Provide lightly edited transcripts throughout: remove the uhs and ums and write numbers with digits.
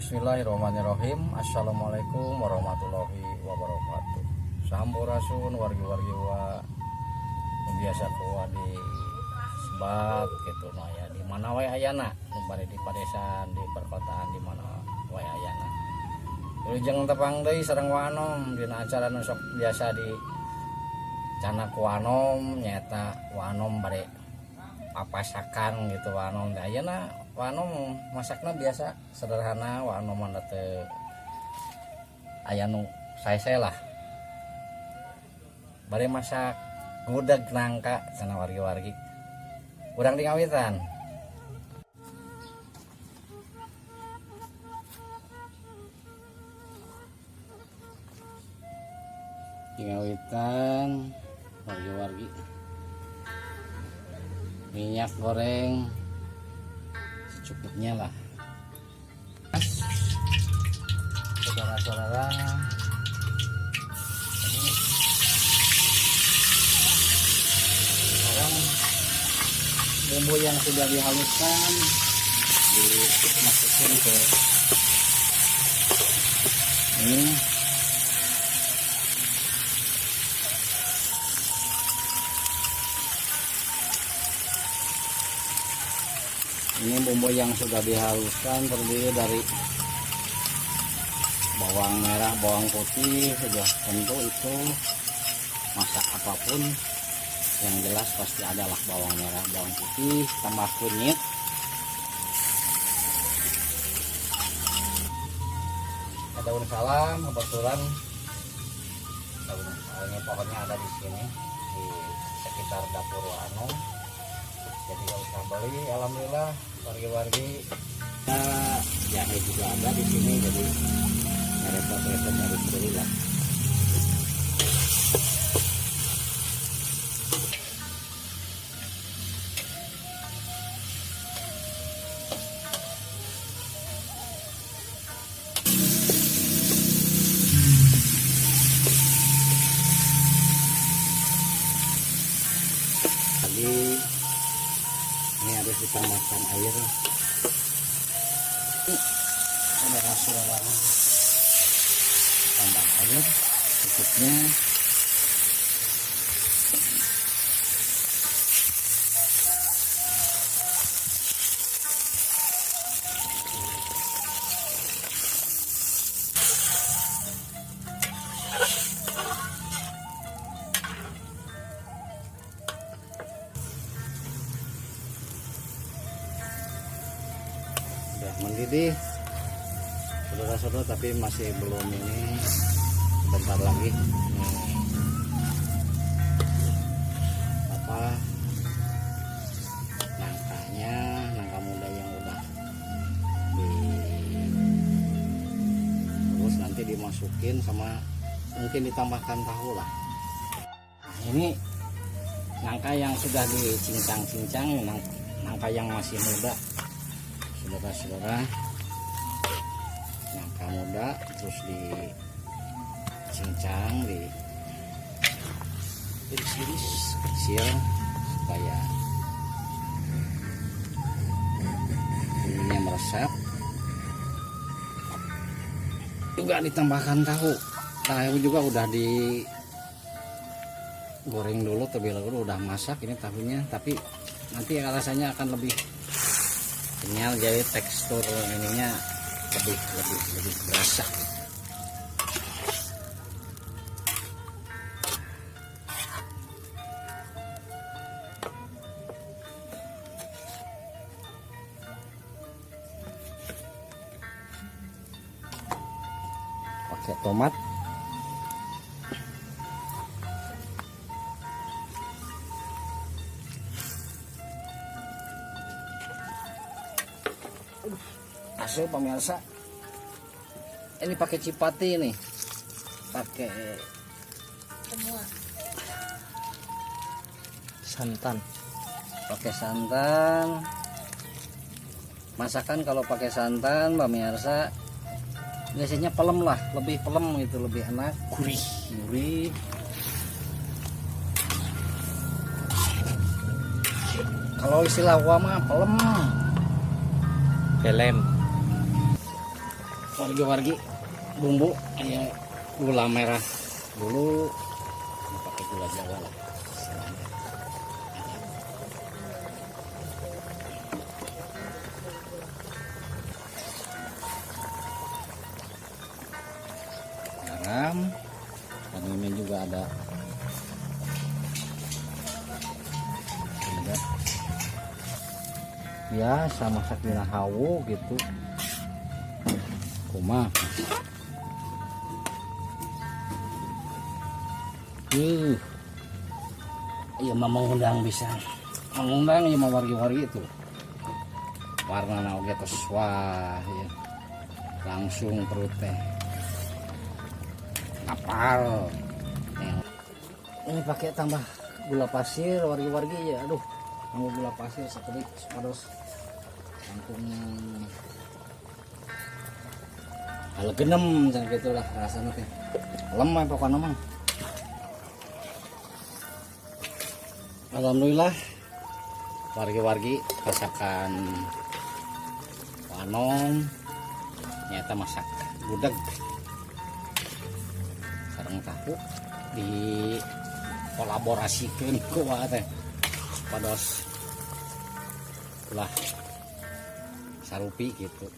Bismillahirrahmanirrahim. Assalamualaikum warahmatullahi wabarakatuh. Sampurasun wargi-wargi wa biasa kuwa di sebat gitu nah ya di mana wae ayana, nu bari di padesaan, di perkotaan, di mana wae ayana. Wilujeng tepang deui sareng Wa Anom dina acara nu sok biasa di candak ku Anom, nyaeta Wa Anom bade papasakan gitu. Wa Anom teh ayeuna, Wa Anom masakna biasa sederhana. Wa Anom mah teu aya nu sae-sae lah, bade masak gudeg nangka cenah. Wargi-wargi, urang di ngawitan. Di ngawitan, wargi-wargi, minyak goreng secukupnya lah, saudara-saudara. Ini sekarang bumbu yang sudah dihaluskan dimasukin ke ini. Ini bumbu yang sudah dihaluskan terdiri dari bawang merah, bawang putih, sudah tentu itu masak apapun yang jelas pasti adalah bawang merah, bawang putih, tambah kunyit. Ada daun salam, kebetulan daun salamnya pohonnya ada di sini di sekitar dapur Wa Anom. Jadi nggak usah beli, alhamdulillah wargi-wargi. Ya, jahe juga ada di sini, jadi nggak repot-repot harus beli lah. Lagi ini harus ditambahkan air. Saudara-saudara, tambah air cukupnya. Udah mendidih, saudara-saudara, tapi masih belum ini, bentar lagi nih apa nangkanya, nangka muda yang udah di terus nanti dimasukin sama mungkin ditambahkan tahu lah. Nah, ini nangka yang sudah dicincang-cincang, nangka yang masih muda, saudara-saudara, nangka muda terus dicincang, di iris-iris kecil supaya bumbunya meresap. Juga ditambahkan tahu. Tahu juga udah digoreng dulu terlebih dahulu, udah masak ini tahunya, tapi nanti rasanya akan lebih kenyal, jadi tekstur ininya lebih lebih lebih berasa. Pakai tomat. Hasil pemirsa, ini pakai cipati nih, pakai Semua. Santan. Pakai santan. Masakan kalau pakai santan, pemirsa, biasanya pelem lah, lebih pelem itu lebih enak, Gurih. Gurih. Kalau istilah gua mah pelem. Pelem. Wargi-wargi, bumbu aya gula merah dulu, ini pakai gula Jawa lah istilahnya. Garam, dan ini juga ada ada biasa masak dina hawu gitu, kumaha. Iya mah mengundang, bisa mengundang ya mah wargi-wargi itu. Warna oge tos, wah ya. Langsung perut teh ngapal. Ini pakai tambah gula pasir wargi-wargi ya. Aduh, mau gula pasir sakedik supados langkung halegenem cenah, gitu lah rasanya teh. Lemah pokoknya mah. Alhamdulillah wargi-wargi, masakan Wa Anom nyata masak gudeg sareng tahu di kolaborasikan ku wa teh supados ulah sarupi gitu.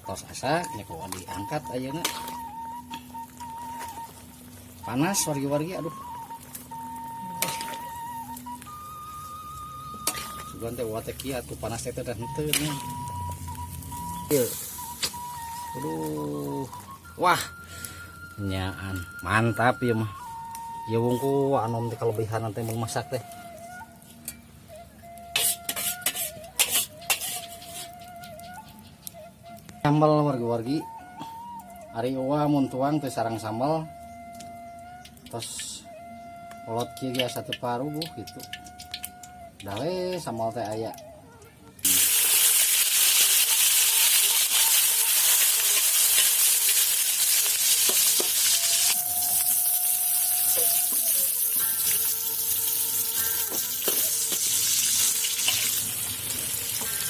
Tos asak nya ku diangkat ayeuna. Panas wargi-wargi, aduh. Sugan teh wa teh kieu atuh, panas teh dan henteu nih. Ieu. Aduh. Wah. Nyaan mantap ieu mah. Ieu wungku Anom teh kelebihan teh mun masak teh. Sambal wargi-wargi. Ari uwa mun tuang teh sareng sambal. Tos kolot kieu ge asa teu paruguh gitu. Dah we sambal teh aya.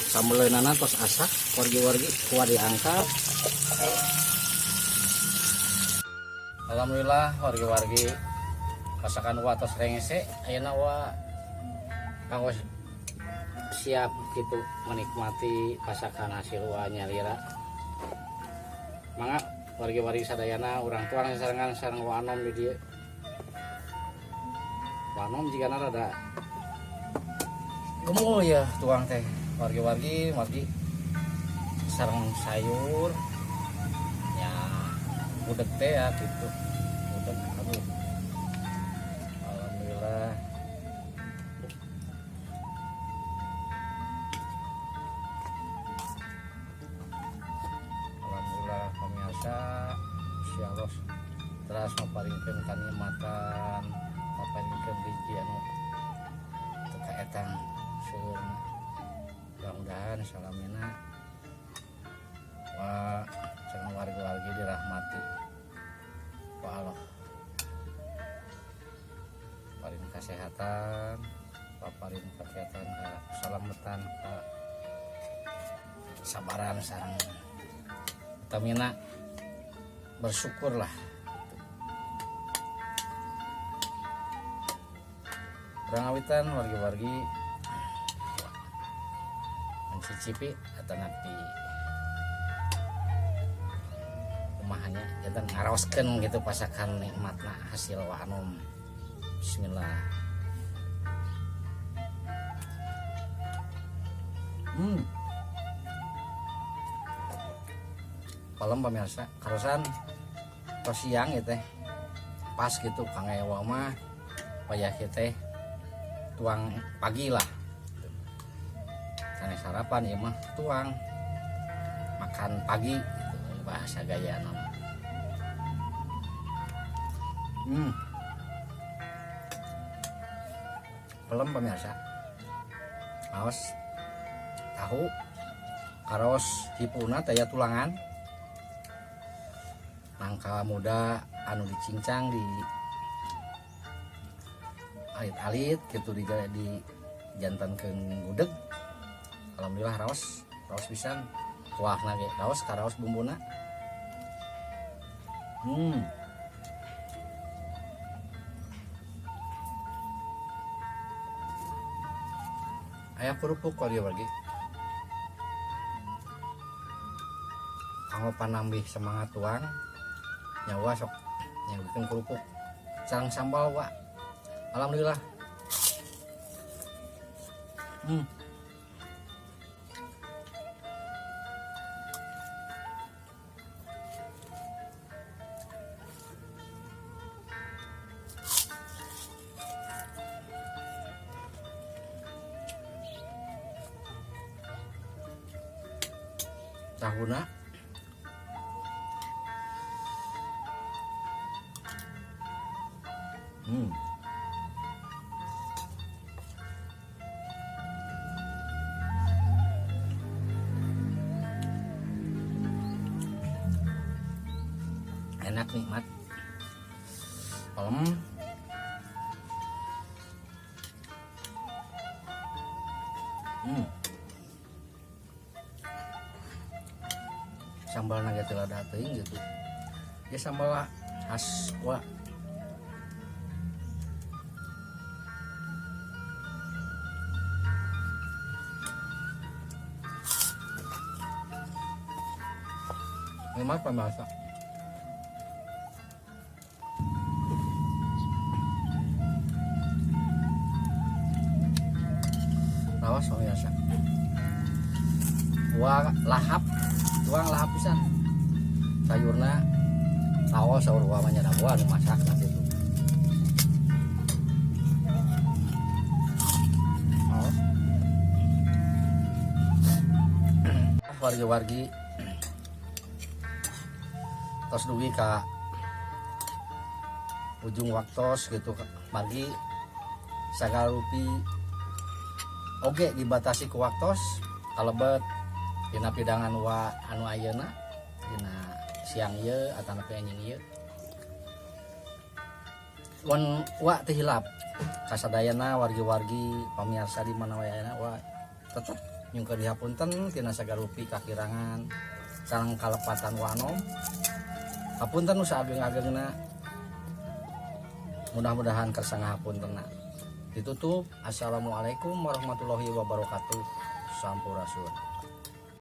Sambeleunana tos asak wargi-wargi, kuah diangkat. Alhamdulillah wargi-wargi, masakan wa tos rengse. Ayeuna wa kanggo siap gitu menikmati masakan hasil wa nyalira. Mangga wargi-wargi sadayana, urang tuang sarengan sareng Wa Anom di dieu. Wa Anom jigana rada gemul ya tuang teh wargi-wargi, wargi sareng sayur ya, gudeg teh ya gitu, gudeg. Aduh, alhamdulillah. Alhamdulillah pemirsa, insyaallah terus maparingkeun kanikmatan, maparingkeun rezeki anu teu kaetang seueurna. Mudah-mudahan salamina wa sareng wargi-wargi dirahmati ku Allah, paring kesehatan, paparin kesehatan, keselamatan, kesabaran sareng utamina bersyukurlah. Urang awitan wargi-wargi mencicipi atau nanti kumahanya, janten ngaraoskeun gitu pasakan nikmatna hasil Wa Anom. Bismillah. Palem pemirsa, karosan tos siang ya teh pas gitu. Kang Ewa mah wayah teh tuang pagi lah. Sanes sarapan ya mah, tuang makan pagi gitu, bahasa gaya nama. Pelem pemirsa. Awas tahu karos hipuna teh tulangan nangka muda anu dicincang di alit-alit gitu, di jantankeun gudeg. Alhamdulillah raos, raos pisan. Kuahna ge raos karaos bumbuna. Aya kerupuk wargi-wargi. Kanggo panambih semangat tuang nyawa sok nyanggekeun kerupuk sareng sambal wa. Alhamdulillah. Tahuna Enak nikmat. Pelem. Sambal naga teu lada teuing gitu. Ya sambal lah khas wa. Nikmat pemirsa. Lawas pemirsa. Wah lahap, tuang lahap pisan. Sayurna tawa saur wa mah nya buah nu masak lah gitu. Oh. Wargi-wargi tos dugi ka ujung waktos gitu, margi sagala rupi oge dibatasi ku waktos kalebet dina pidangan wa anu ayeuna dina siang ieu atanapi anjing ieu. Wan wa teu hilap kasadayana wargi-wargi pamirsa di mana wae ayeuna wa tetep nyungkeun dihapunten tina sagala rupi kakirangan sareng kalepatan wa anom. Hapunten nu saageng-agengna, mudah-mudahan kersa ngahapuntenna. Ditutup, assalamualaikum warahmatullahi wabarakatuh. Sampurasun.